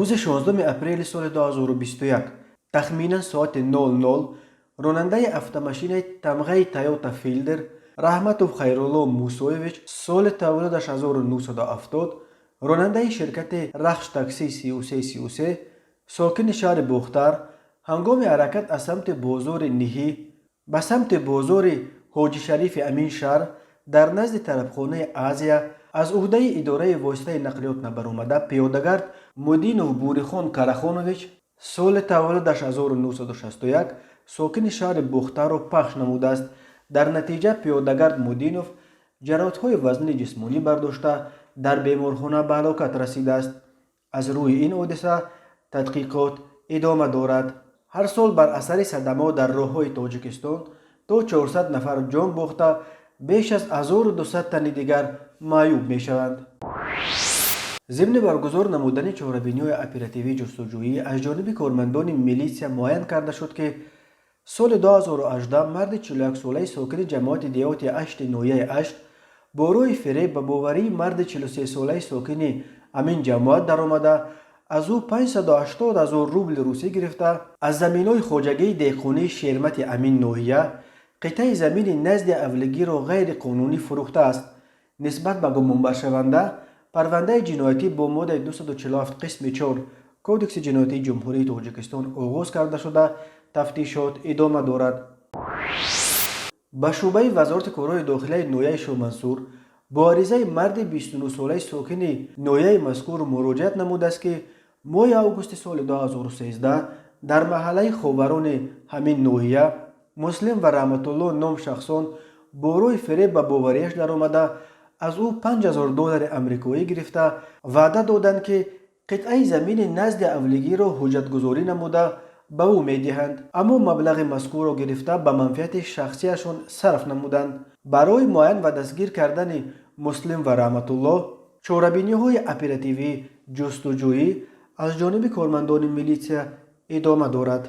Рӯзи 16 апрели соли 2021 тахминан соати 00 ронандаи автомашинаи тамғаи Тойота Филдер Раҳматов Хайрулло Мусоевич, соли таваллудаш 1970, ронандаи ширкати Рахш Такси 3333, сокини шаҳри Бохтар, ҳангоми ҳаракат аз самти бозори Ниҳӣ ба самти бозори Ҳоҷишарифи ҳамин шаҳр дар назди тарабхонаи Азия аз уҳдаи идораи воситаи нақлиёт набаромада, пиёдагард Мудинов Бурихон Карахонович, соли таваллудаш 1961, сокини шаҳри Бохтарро пахш намудааст. Дар натиҷа пиёдагард Мудинов ҷароҳатҳои вазнини ҷисмонӣ бардошта, дар беморхона ба ҳалокат расидааст. Аз рӯи ин ҳодиса тадқиқот идома дорад. Ҳар сол бар асари садамот дар роҳҳои Тоҷикистон то 400 нафар ҷон бохта, беш аз 1200 тани дигар маъюб мешаванд. Зимни баргузор намудани чорабиниҳои оперативии ҷустуҷӯӣ аз ҷониби кормандони милитсия муайян карда шуд, ки соли 2018 марди 41-солаи сокини ҷамоати деҳоти Ашти ноҳияи Ашт бо роҳи фиреб ба боварии марди 43-солаи сокини ҳамин ҷамоат даромада, аз ӯ 580 ҳазор рубли русӣ гирифта, аз заминҳои хоҷагии деҳқонии Шермати ҳамин ноҳия қитъаи замини назди авлигиро ғайриқонунӣ фурӯхтааст. Нисбат ба гумонбаршаванда парвандаи ҷиноятӣ бо моддаи 247 қисми 4 Кодекси ҷиноятии Ҷумҳурии Тоҷикистон оғоз карда шуда, тафтишот идома дорад. Ба шӯъбаи Вазорати корҳои дохилаи ноҳияи Шоҳмансур бо аризаи марди 29-солаи сокини ноҳияи мазкур муроҷиат намудааст, ки моҳи августи соли 2013 дар маҳаллаи Ховарони ҳамин ноҳия Муслим ва Раҳматулло ном шахсон бо роҳи фиреб ба боварияш даромада, аз ӯ 5000 доллари амрикоӣ гирифта, ваъда доданд, ки қитъаи замини назди авлигиро ҳуҷҷатгузорӣ намуда ба ӯ медиҳанд, аммо маблағи мазкурро гирифта, ба манфиати шахсияшон сарф намуданд. Барои муайян ва дастгир кардани Муслим ва Раҳматулло чорабиниҳои оперативӣ ҷустуҷӯӣ аз ҷониби кормандони милитсия идома дорад.